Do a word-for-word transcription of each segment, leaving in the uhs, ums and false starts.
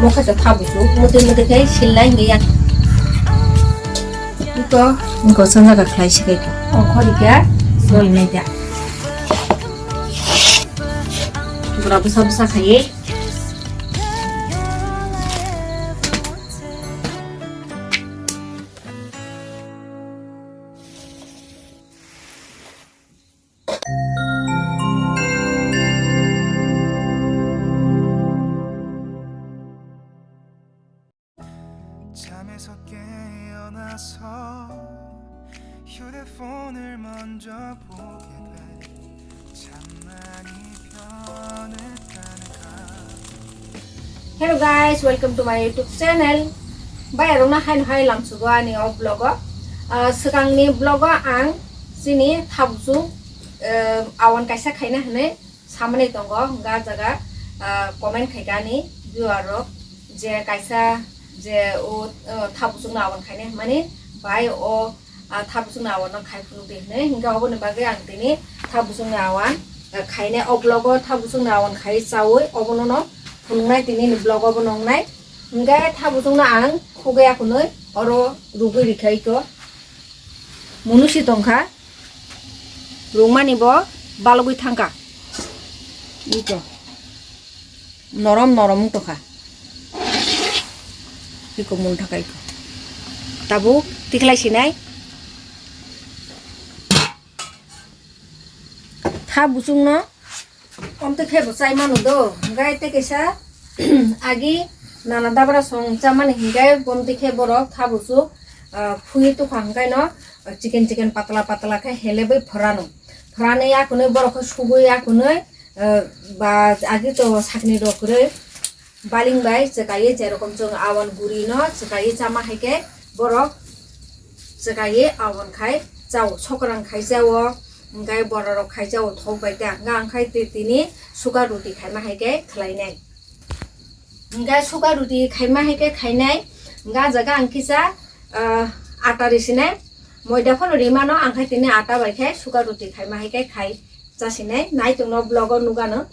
Mokha to thabusu, muti muti khe silnai hinwi ya. Ito, iko sanjaga khlai sikai to. O khori kya, soi nai kya. Bura busa busa khai. 잠에서 깨어나서 휴대폰을 먼저 보게 돼. Hello guys, welcome to my YouTube channel. Bai arong na haino hai lamsugo ani o vlog o. Ah, swkangni vlog o ang chini thabusu, eh, awan kaisa khaina hwnwi samani tongo, hwnka jaga, ah, comment khaikha ani viewer rok je kaisa je o, o thabusu no awan khaina hwnmani bai o ah, thabuchung no awan no khai phunuk di hinwi. Hinkhe oboni bagwi ang tini thabuchung no awan, ah, khainai o vlog o thabuchung no awan khai chaui obono no phunuknai tini ni vlog obo no wngnai. Hinkhe thabuchung no ang khugwi akhunwi oro rugwi rikha iko. Munusi tongkha. Rungmani bo balugwi thangkha. Iko. Norom norom wng tongkha. Iko mun thangkha iko. Tabuk tikhlai sinai. Thabuchung no omtwi khe bo chai mano do. Hinkhe tei kaisa agi nana dabra song chamani hinkhe omtwi khe borok thabuchung, ah, phui tukha hinkhe no chiken chiken patla patla khe helebwi phorano. Phorani akhunwi borok khe sugwi akhunwi, ah, ba agi to sakni rok kwrwi. Baling bai chwkaiwi, je rokom chwng awan guri no chwkaiwi chama hai khe borok chwkaiwi awan khai chao, sokrang khai chao, hinkhe bora rok khai chao thok bai ta. Hinkhe ang khai ti-, tini suka ruti khaima hai khe khlainai. Hinkhe suka ruti khaima hai khe khainai, hinkhe ah jaga ang kisa, ah, ata risinai, moida phano rimano, ang khai tini ata bai khe suka ruti khaima hai khe khai chasinai, nai tongno vlog o nugano.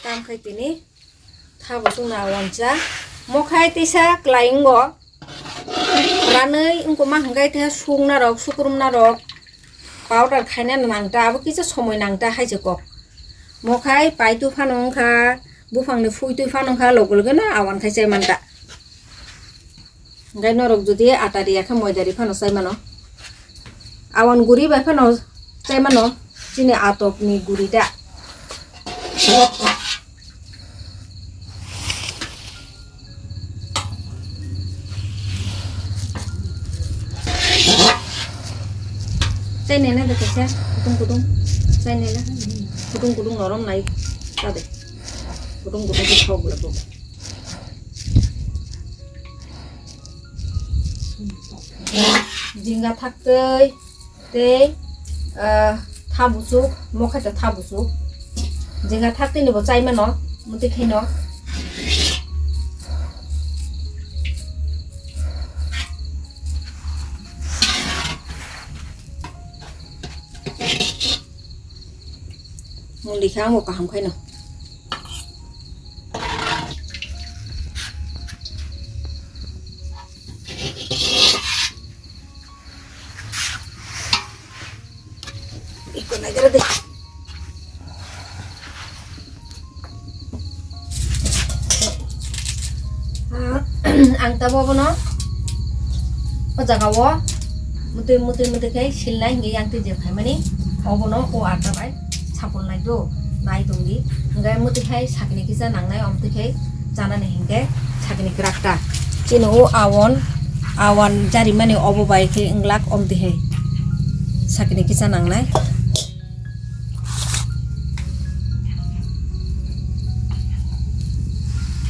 Tam khai tini. Thabuchung no awan cha. Mokhai tisa kwlai wngo. Ranwi wngkoma hwnkhe tisa sukna rok, sukrumna rok powder khaina nangta, abo kisa somoi nangta hai se kok. Mokhai paitwi phano wngkha, buphangni phuitwi phano wngkha, loge loge no awan khai chai manta. Hinkhe norok jodi ata riya khe moida ri phano chai mano. Awan guri bai phano chai mano chini atokni guri da. Chai nai na de kaisa kutung kutung. Chai nai na. Kutung kutung norom nai. Ta de. Kutung kutung khe thok le bo. Jinga thaktwi tei, ah, thabuchuk, mokhai to thabuchuk. Jinga thaktwi ni bo chai mano, muti khaino. Mundi khe ang bo kaham khaino. Iko nai dara de. Ah, ang tabo bono o jaga o mutui mutui mutui khe silnai hinwi yang twi je phaimani obono o ata bai. Sapol nai do, nai tong di. Hingke muti hai sakni kisa nangnai, omti hai chanani hingke sakni kwrak ta. Chini o awon, awan jarimani obo bai khe wnglak omti hai. Sakni kisa nangnai.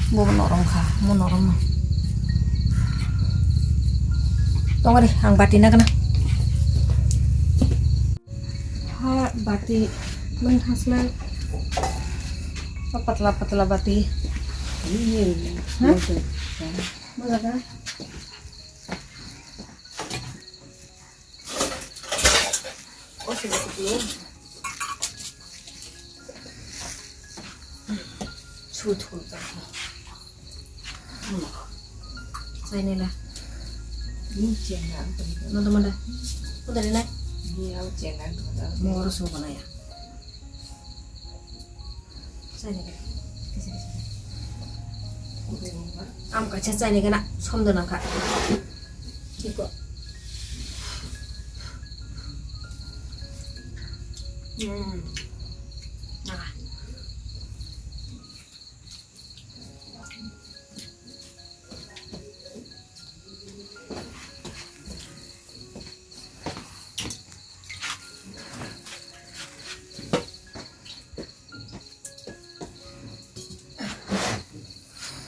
Bo norom kha, mo norom no. Tongori, ang bati na gana. Ha bati mung thaslai. Patla patla bati. Iya, iya. Hah? Iya, iya. Mana ka? Oh, sudah sepuluh. Sudah sepuluh. Sainela. Ini cina. Nonton mana? Udah deh, Nay. Ini aku cina. Mau urus mau mana ya? Chainai gana. Kisa, kisa. Am kaisa chainai gana somdo nangkha. Iko. Hmm. Nangkha.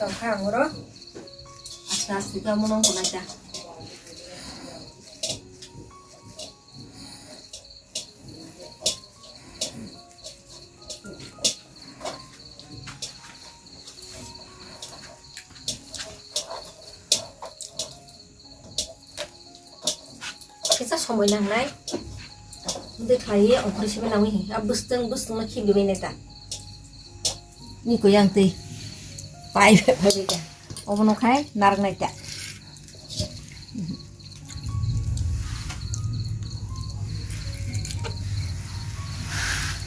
Tongkha ang oro. Aste aste khe omo nong kunai ta. Kisa somoi nangnai. Bwdwi khlaiwi ongkhorwi simi nangwi hi. A bwstwng, bwstwngno khibiwi nai ta. Ni ko yang twi. Pai bai bai ta. Obono khai narwknai ta.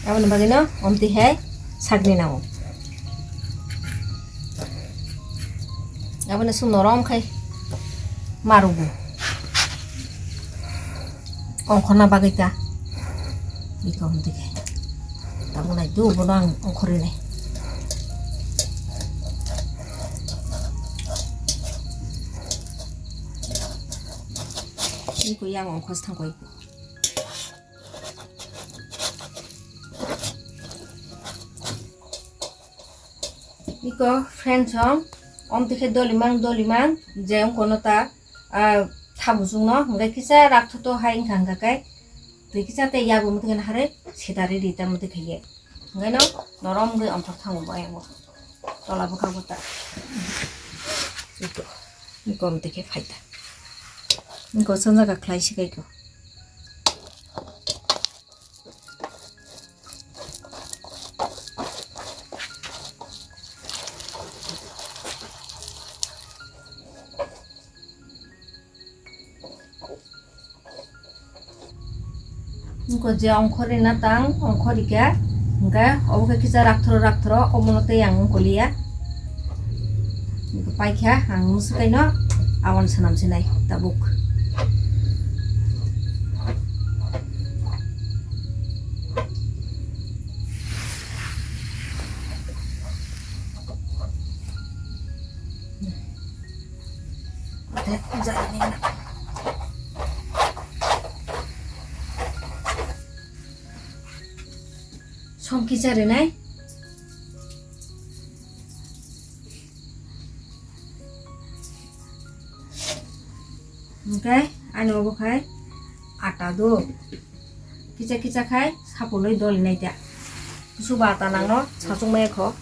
Aboni bagwino omtwi hai sakni nango. Aboni sung norom khai marugo. Ongkhorna bagwi ta. Iko omtwi khai. Tabuk nai do bono ang ongkhorwi nai. Iko yang ongkhos thangkoi. Iko friends song, omtwi khe dolimang, dolimang, je ongkono ta, ah, thabuchungno, hwnkhe kisa rakthoto hai wngkha hwnkha khe, twi kisa tei yago mwtwi khe nahare sitari ri ta mwtwi khe ye. Hwnkhe no norom wngwi omthok thango bo ayang o. Tola bwkha bo ta. Iko, iko omtwi khe phai ta. Iko sanjaka khlai si khe iko. Nokho je ongkhorwi na tang, ongkhorwi khe, hwnkhe obo khe kisa rakthoro, rakthoro, omono tei ang ongkoliya. Paikha ang mwswkaino awan swnam sinai tabuk. Som kisa rinai. Hwnkhe ani obo khai ata do. Kisa kisa khai sapulwi dolinai ta. Kusu ba ata nangno sachung maya kho.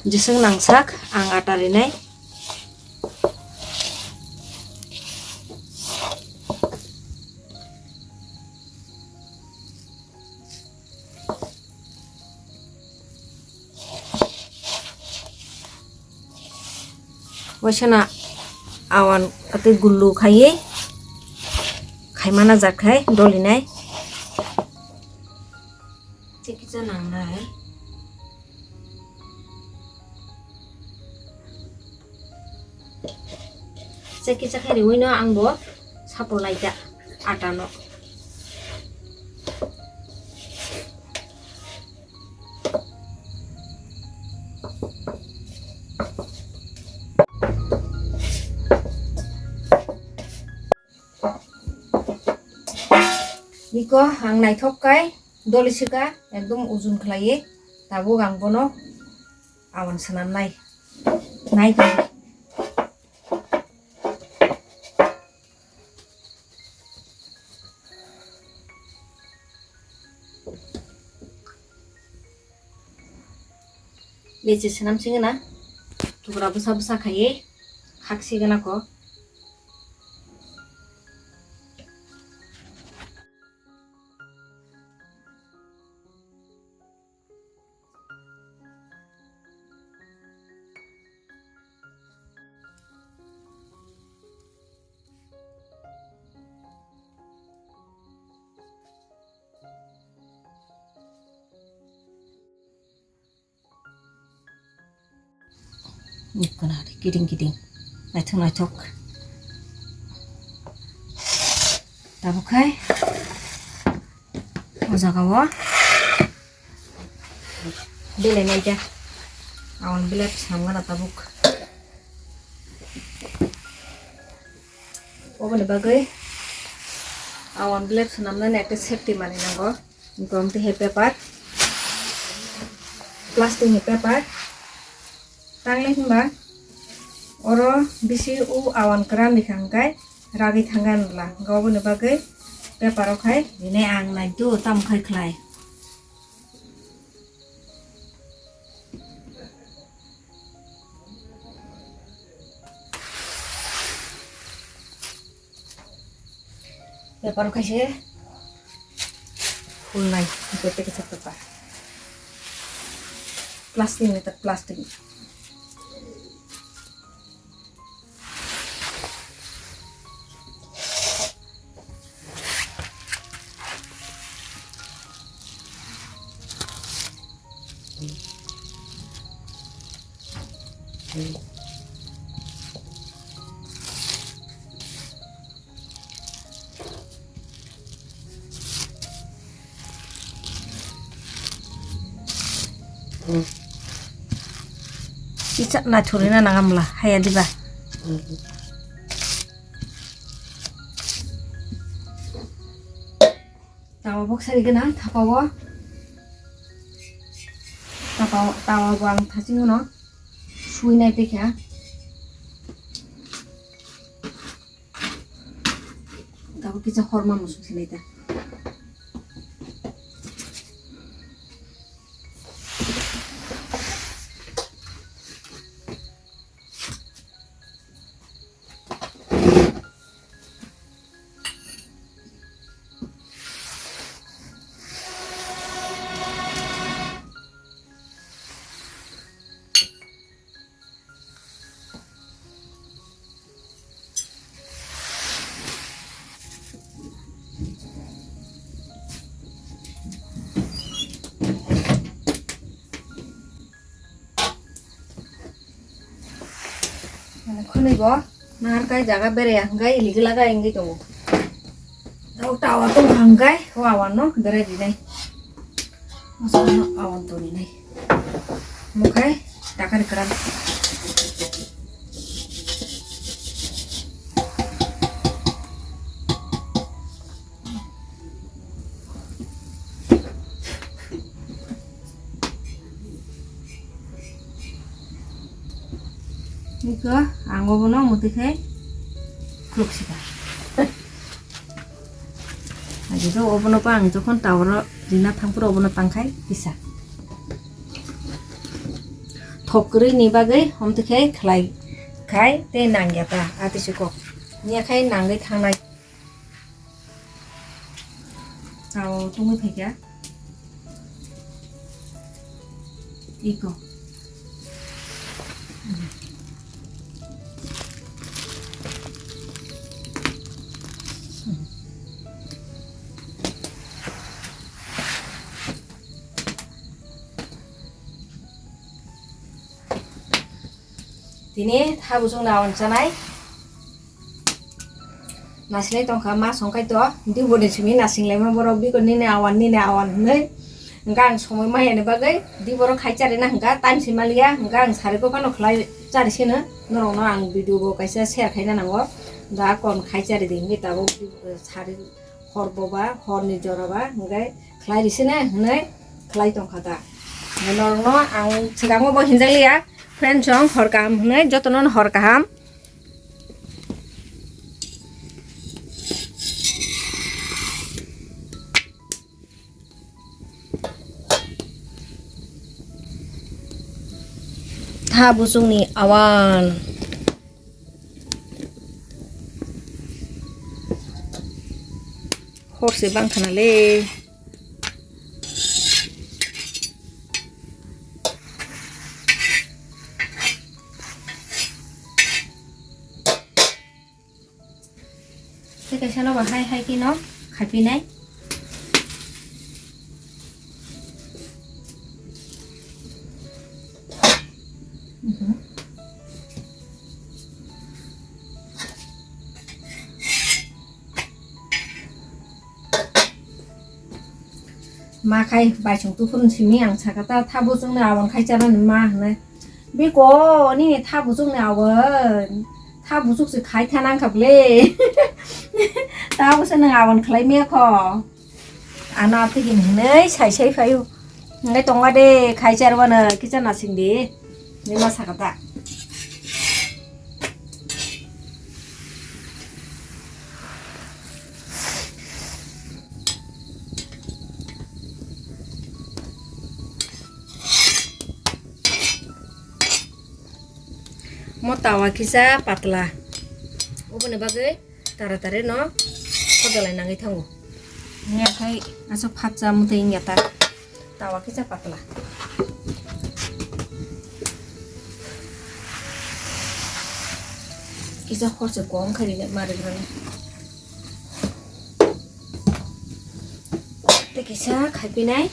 Jeswk nangsak ang ata rinai. Waisana awan atwi gulu khaiwi khaimana jak khai dolinai. Tei kisa nangnai. Tei kisa khai riwino ang bo sapulnai ta ata no. Iko ang naithok kai doli sika ekdom ujun khlaiwi tabuk ang bono awan swnamnai. Nai kai. Leche swnam singena. Tukra bwsa bwsa khaiwi khak sigena ko. Ikkona kiting kiting, naithok naithok. Tabuk khai o jaga o belai naija. Awan belai samgana tabuk. Oboni bagwi awan belai swnamnani ekta safety manwi nango. Gom tei hai paper, plastic ni paper, tangle hinba oro bisi o awan kwran rikha hwnkhe ragwi thangna nangla, hwnkhe oboni bagwi paper o khai rinai ang naidi tamo khai khlai. Paper khaise hulnai, paper kisa paper. Plastic ni tak plastic. Kisa naithorina nangamla haya diba. Tawa boksari gana thapao. Tawa, tawa bo ang thaching uno suinai tei kha. Tabuk kisa horma musuk sinai ta. Khwnwi bo nahar kai jaga beraiya hwnkhe iligwla gai wngwi tongo. Tao tawa tong hwnkhe o awan no berai rinai. Masa no awan tong rinai. Mukhai takar kram. Niko ang obono muti khai khuluk sika. Aji do obono pa ang jokhon tawro rina thangphuru obono tangkhai kisa. Thok kwrwi ni bagwi omtwi khai khlai khai tei nangya ta ati sikok. Niya khai nangwi thangnai. Tao tungwi phaikha. Iko. Tini thabu chwngno awan chanai. Nasinai tongkha ma songkai to, di boni simi nasinglai ma borok bikon nini awan, nini awan hwnwi. Hwnkha ang somoi maya ni bagwi di borok khai chari na hwnkha, time si maliya, hwnkha ang sari ko phano khlai chari sino, norok no ang video bo kaisa share khaina nango. Da kon khai chari di hwnkhe tabuk sari hor boba, hor ni jora ba, hwnkhe khlai risina hwnwi khlai tongkha ta. Norokno ang swkango bo hinjakliya, friend song hor kaham hwnwi jotono hor kaham. Ha buchungni awan. Horse bangkhana le. Tei kaisa no bo hai hai khe no khaipinai. Mhm. Ma khai baisong tuphuru simi ang saka ta tha buchung ni awan khai chana ni ma hwnwi. Biko nini tha buchung ni awan. Tha buchuk se khai tha nang kha ble. Ta busa nang awan khlai me kho. Ana tigi hwnwi sai sai phaio. Ngai tonga de khai char wana kicha nasing de. Ni ma saka ta. Mo tawa kisa patla. Oboni bagwi tara tara no khojalai nangwi thango. Ni akhai aswk phatsa mutwi wngya ta. Tawa kisa patla. Kisa horse kom khai rinai ma rinai. Tei kisa khaipinai.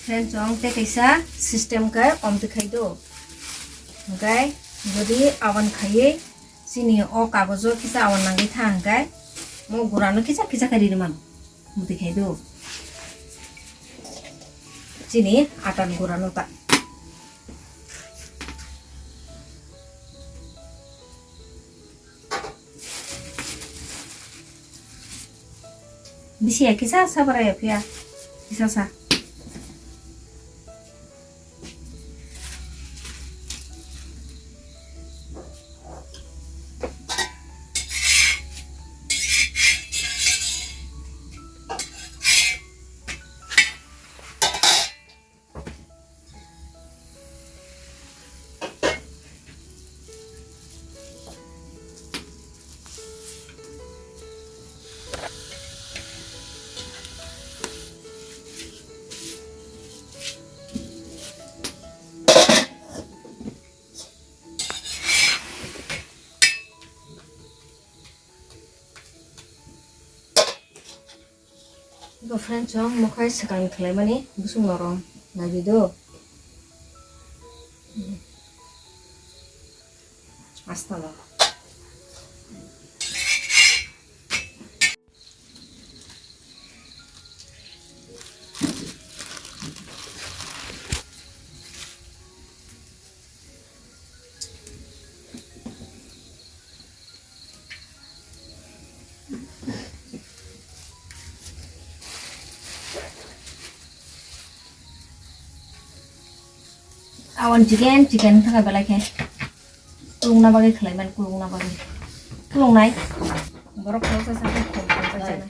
Friends, chwng tei kaisa system khe omtwi khai do. Hwnkhe jodi awan khaiwi chini o kagojo kisa awan nangwi tha hwnkhe mo gurano kisa kisa khe rini mano. Omtwi khai do. Chini atar gurano ta. Bisi ya kisa sa bara ya phiya. Kisa sa. Bo friend chong mokhai swkang khlaimani busung norong naibi do. Astalo. Awan chicken, chicken thangkha belai khe. Kulungna bagwi khlai man, kulungna bagwi. Kulungnai. Borok khoroksa sakhe khum khum khe chana.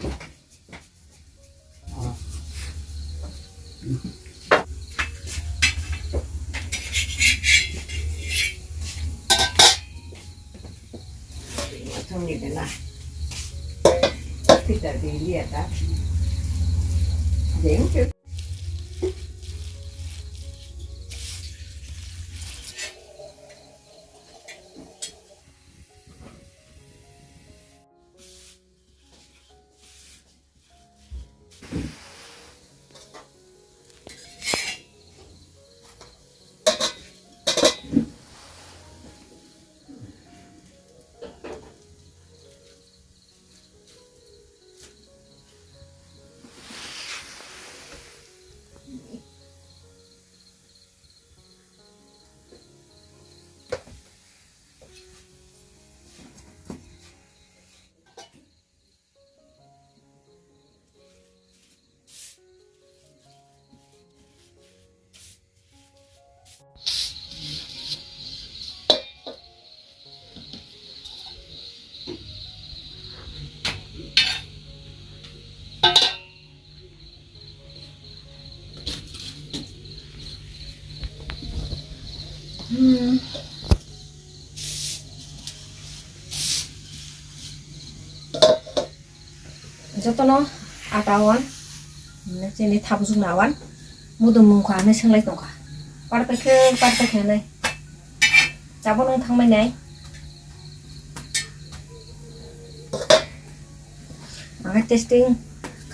Hmm. Jotono ata wan, chini thapujwk na wan, mudum mungkha hinwi swnglai tongkha. Parpekhe, parpekhe hinwi. Chabo nung thangmai nai. Ang testing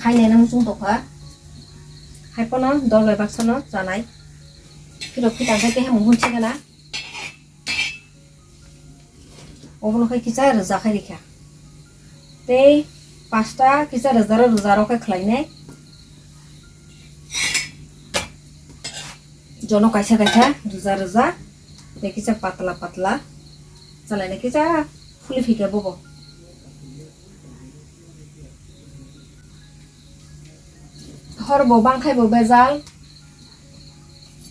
khainai nung chung tongkha. Hai pono dol bai baksa no chanai. Philok phitang khe keha mung hun chikana. Obono khe kisa rwja khai rikha. Tei pasta kisa rwjaro rwjaro khe khlainai. Jono kaisa kaisa rwja rwja. Tei kisa patla patla. Chalainai kisa phuli phikha bobo. Hor bo bang khai bo bejal,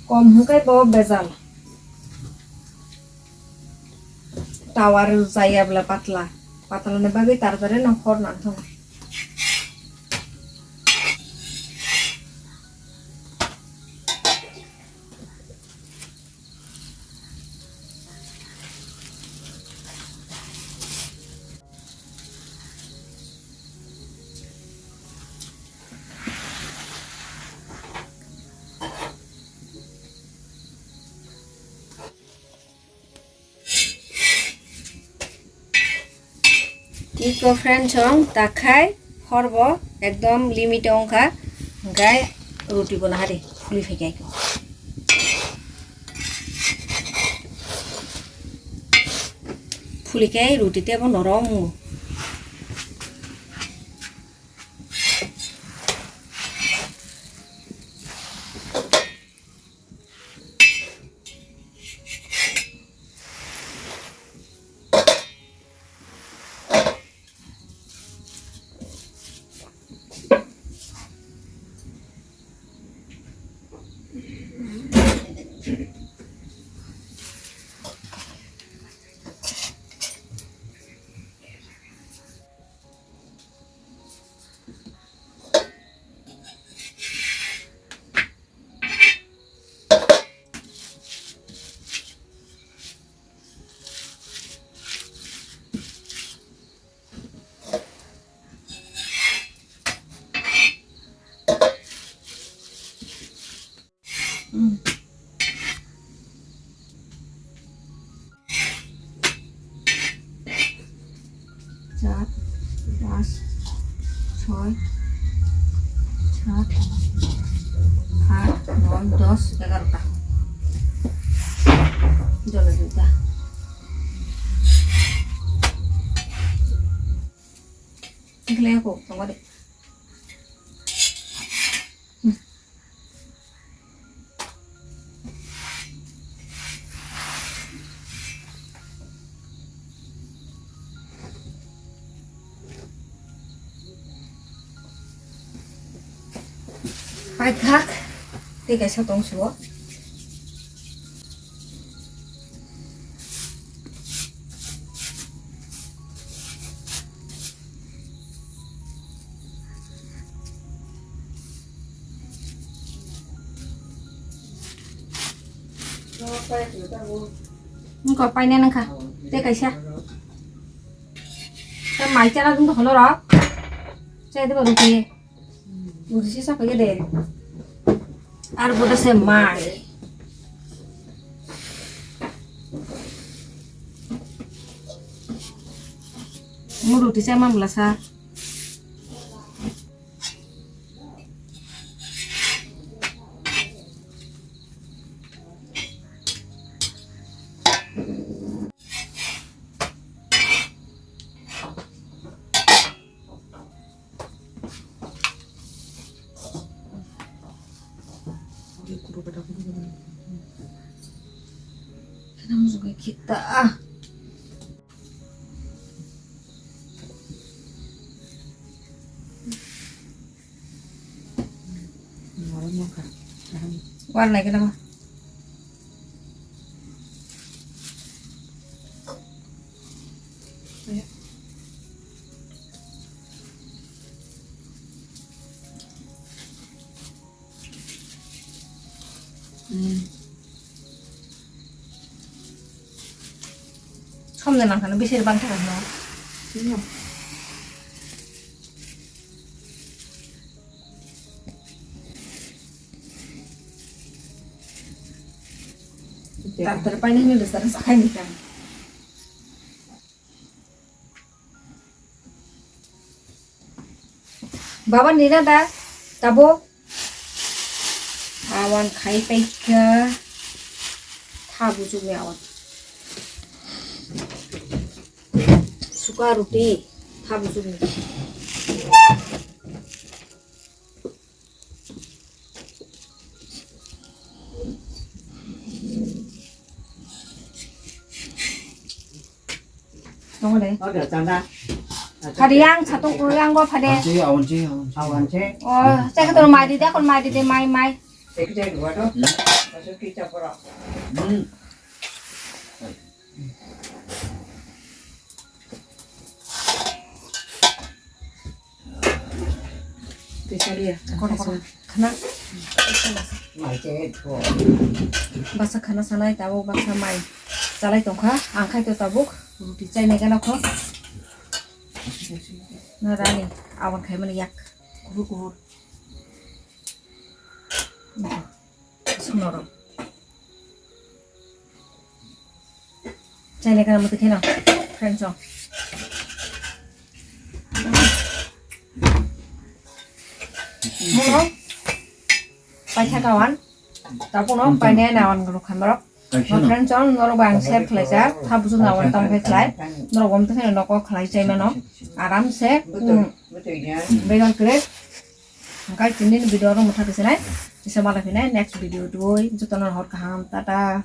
kom hwn khai bo bejal. Tower jaya bwla patla, patla ni bagwi taratari no hor nang thung. Tiko friends, chwng takhai hor bo ekdom limit o wngkha, hwnkhe ruti bo nahari phuli phaikai ko. Phuli khe ruti tebo norom wngo. Char, pas, choi, sat, at, noi, dos, egarota. Jole duita. Ekle ako, tongode. Paithak, tei kaisa tong suo. Nungko paine nangkha, tei kaisa. Tei mai chana dungkha holo rok. Chai de ba rukhi. Uji si sapa gede. Ar boda se mai. Muru ti se mam lasa. Kita. Warna kita mah. Hmm. Komno nangkha no, bisir bang thangkha no. Doctor paina hwnwi rwchapjak kha ni kha. Baba nina da, tabuk. Awan khai paikha. Tha buchukni awan. Suka roti, tha buchukni. Tongole. Phadi yang satung kuru yang go phade. Awanchi, awanchi, awanchi. Oh, cek tu mai di, kon mai di, mai, mai. Cek cek dua tu. Hmm. Masuk kita pura. Hmm. Kono, kono. Khana. Basa khana sanai tabuk basa mai chalai tongkha. Ang khai to tabuk ruti chainai gana kho. Na rani awan khai mani yak. Kuhur kuhur. Sunorok. Chainai kana muti kheno. Friends o. Muno. Paitha kawan. Tapuno paine na wan guru khamrok. No friends o norok bang share khlai jak. Thabusu na wan tam khai khlai. Norok bom tkheno noko khlai chai mano. Aram se. Begal kre. Hingkai tini video ro mutha pisinai. Isa mala phinai next video dui. Jotono hor kaham. Tata.